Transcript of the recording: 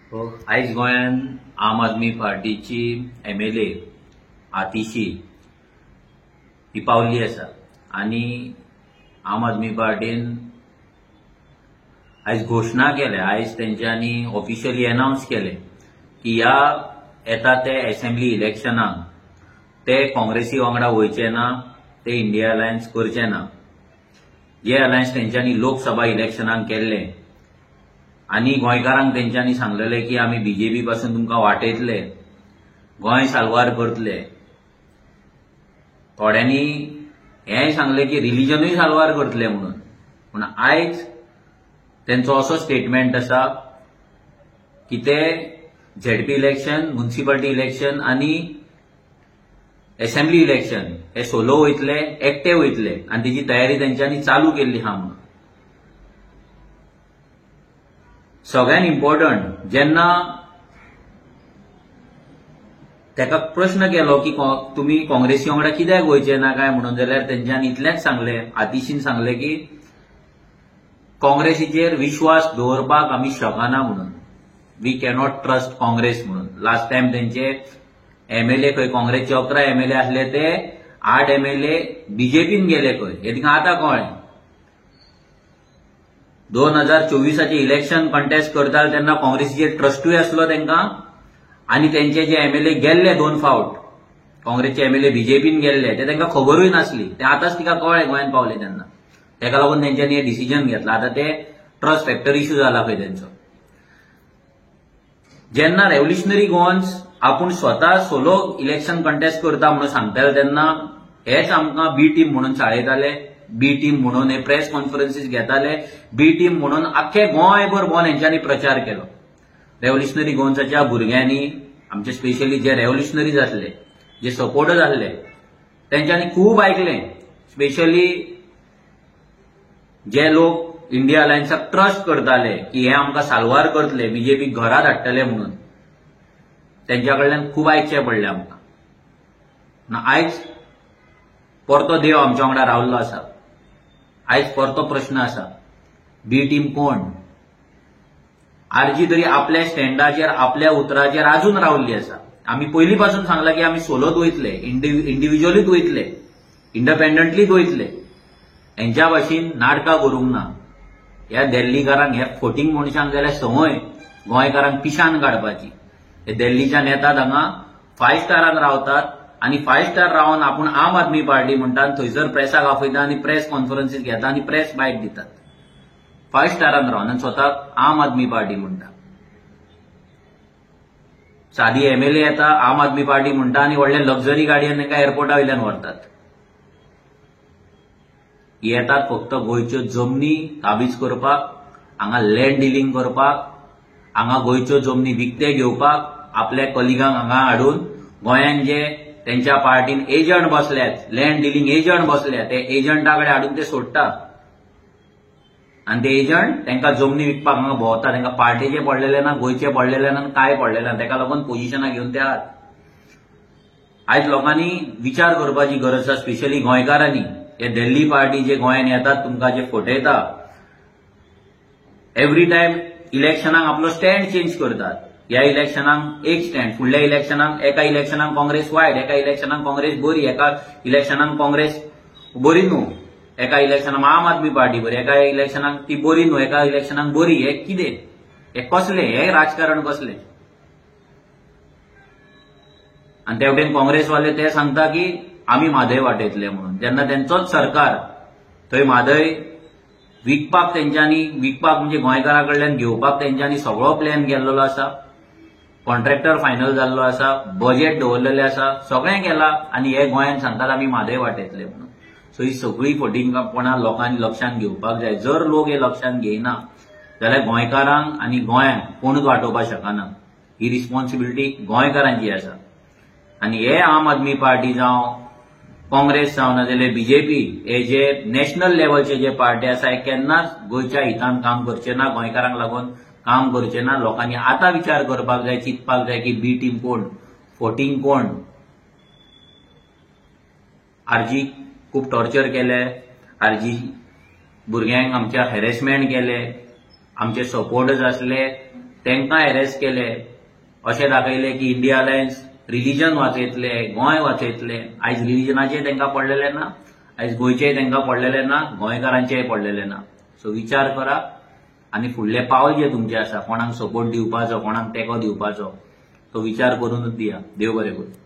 आयज गोंयान आम आदमी पार्टीची एमएलए आतिशी ही पावल्ली आसा आनी आम आदमी पार्टीन आयज घोशणा केल्या, आयज तेंच्यांनी ऑफिशियली अनावन्स केले की ह्या येता ते असेंब्ली इलेक्शनाक ते काँग्रेसी वांगडा वयचे ना, ते इंडिया अलायन्स करचे ना. जे अलायन्स तेंच्यांनी लोकसभा इलेक्शनाक केल्ले आनी गोंयकारांक तेंच्यांनी सांगलेले की आमी बीजेपी पासून तुमकां वाटयतले, गोंय साल्वार करतले. थोड्यांनी हेंय सांगलें की रिलिजनूय साल्वार करतले म्हणून. पूण आयज तेंचो असो स्टेटमेंट आसा की ते झेडपी इलेक्शन, म्युनिसिपालिटी इलेक्शन आनी असेंब्ली इलेक्शन हे सोलो वयतले, एकटे वयतले आनी तेजी तयारी तेंच्यांनी चालू केल्ली आहा म्हणून. सगळ्यान इम्पॉर्टंट, जेन्ना तेका प्रश्न केलो की तुमी काँग्रेसी वांगडा कित्याक वयचे ना काय म्हणून, जाल्यार तेंच्यांनी इतलेंच सांगलें, आतिशीन सांगलें की काँग्रेसीचेर विश्वास दवरपाक आमी शकना म्हणून, we cannot trust Congress म्हणून. लास्ट टायम तेंचे एमएलए खंय काँग्रेसचे 11 एमएलए आसले ते 8 एमएलए बीजेपीन गेले खंय, हे तिका आतां कळ्ळें. 2024 इलेक्शन कंटेस्ट करताले तेन्ना काँग्रेसीचेर ट्रस्टूय आसलो तेंकां आनी तेंचे जे एमएलए गेल्ले 2 फावट काँग्रेसचे एमएलए बीजेपीन गेल्ले ते तेंकां खबरूय नासली, ते आतांच तिका कळ्ळें गोंयांत पावले तेन्ना. तेका लागून तेंच्यांनी हे डिसिजन घेतला. आतां ते ट्रस्ट फॅक्टर इश्यू जाला खंय तेंचो. जेन्ना रेव्होल्युशनरी गोवन्स आपूण स्वता सोलो इलेक्शन कंटेस्ट करता म्हणून सांगताले तेन्ना हेच आमकां बी टीम म्हणून चाळयताले, बी टीम म्हणून हे प्रेस कॉन्फरन्सीस घेताले, बी टीम म्हणून आख्खे गोंयभर भोंवन हेंच्यांनी प्रचार केलो. रेव्होल्युशनरी गोवन्साच्या भुरग्यांनी, आमचे स्पेशली जे रेव्होल्युशनरीज आसले, जे सपोर्टर्स आसले, तेंच्यांनी खूब आयकलें. स्पेशली जे लोक इंडिया अलायन्साक ट्रस्ट करताले की हे आमकां साल्वार करतले, बीजेपी घरांत हाडटले म्हणून, तेंच्या कडल्यान खूब आयकचें पडलें आमकां. आयज परतो देव आमच्या वांगडा रावल्लो आसा. आयज परतो प्रश्न आसा, बी टीम कोण? आरजी तरी आपल्या स्टँडाचेर, आपल्या उतराचेर अजून रावल्ली आसा. आमी पयलीं पासून सांगला की आमी सोलोत वयतले, इंडिव्हिज्युअलीच वयतले, इंडिपेंडंटलीच वयतले. हेंच्या भाशेन नाटकां करूंक ना. ह्या दिल्लीकारांक, ह्या फोटींग मनशांक जाल्यार संवय गोंयकारांक पिशान काडपाची. हे दिल्लीच्यान येतात हांगा 5 स्टारान रावतात आनी 5 स्टार रावन आपूण आम आदमी पार्टी म्हणटात, थंयसर प्रेसाक आपयता आनी प्रेस कॉन्फरन्सीस घेता आनी प्रेस बायट दितात. 5 स्टारान रावन आनी स्वताक आम आदमी पार्टी म्हणटा. सादी एमएलए येता आम आदमी पार्टी म्हणटा आनी व्हडले लक्झरी गाडयेन तांकां एअरपोर्टा वयल्यान व्हरतात. येतात फक्त गोंयच्यो जमनी काबीज करपाक, हांगा लँड डिलींग करपाक, हांगा गोंयच्यो जमनी विकते घेवपाक, आपल्या कलिगांक हांगा हाडून गोंयांत जे तेंच्या पार्टीन एजंट बसल्यात, लँड डिलींग एजंट बसल्यात, ते एजंटा कडेन हाडून ते सोडटा आनी ते एजंट तांकां जमनी विकपाक हांगा भोंवता. तांकां पार्टीचे पडलेले ना, गोंयचे पडलेले ना, कांय पडलेले ना, ताका लागून पोजिशनां घेवन ते आहात. आयज लोकांनी विचार करपाची गरज आसा, स्पेशली गोंयकारांनी. हे दिल्ली पार्टी जे गोंयांत येतात तुमकां जे फटयता, एवरी टायम इलेक्शनाक आपलो स्टँड चेंज करतात. ह्या इलेक्शनाक एक स्टँड, फुडल्या इलेक्शनाक, एका इलेक्शनाक काँग्रेस वायट, एका इलेक्शनाक काँग्रेस बरी, एका इलेक्शनाक काँग्रेस बरी न्हू, एका इलेक्शनाक आम आदमी पार्टी बरी, एका इलेक्शनाक ती बरी न्हू, एका इलेक्शनाक बरी. हे कितें? हे कसलें? हे राजकारण कसलें? आनी ते वटेन काँग्रेसवाले ते सांगता की आमी म्हादय वाटयतले म्हणून. जेन्ना तेंचोच सरकार थंय म्हादय विकपाक, तेंच्यांनी विकपाक म्हणजे गोंयकारां कडल्यान घेवपाक तेंच्यांनी सगळो प्लॅन केल्लो आसा, कॉन्ट्रॅक्टर फायनल जाल्लो आसा, बजेट दवरलेलें आसा, सगळें केलां आनी हे गोंयांत सांगतात आमी म्हादय वाटयतले म्हणून. सो ही सगळी फटींगपणां लोकांनी लक्षांत घेवपाक जाय. जर लोक हे लक्षांत घेयना जाल्यार गोंयकारांक आनी गोंयांक कोणूच वाटोवपाक शकना. ही रिस्पॉन्सिबिलिटी गोंयकारांची आसा. आनी हे आम आदमी पार्टी जावं, काँग्रेस जावं, नाजाल्यार बीजेपी, हे जे नॅशनल लेवलचे जे पार्टी आसा हे केन्नाच गोंयच्या हितान काम करचे ना, गोंयकारांक लागून काम करचे ना. लोकांनी आतां विचार करपाक जाय, चिंतपाक जाय की बी टीम कोण, फोटींग कोण. आरजी खूब टॉर्चर केले, आरजी भुरग्यांक आमच्या हॅरेसमेंट केले, आमचे सपोर्टर्स आसले तांकां अरेस्ट केले, अशें दाखयलें की इंडिया अलायन्स रिलिजन वाचयतले, गोंय वाचयतले. आयज रिलिजनाचें तांकां पडलेलें ना, आयज गोंयचेंय तांकां पडलेलें ना, गोंयकारांचेंय पडलेलें ना. सो विचार करा आनी फुडलें पावल जें तुमचें आसा, कोणाक सपोर्ट दिवपाचो, कोणाक तेंको दिवपाचो, तो विचार करूनच दिया. देव बरें करूं.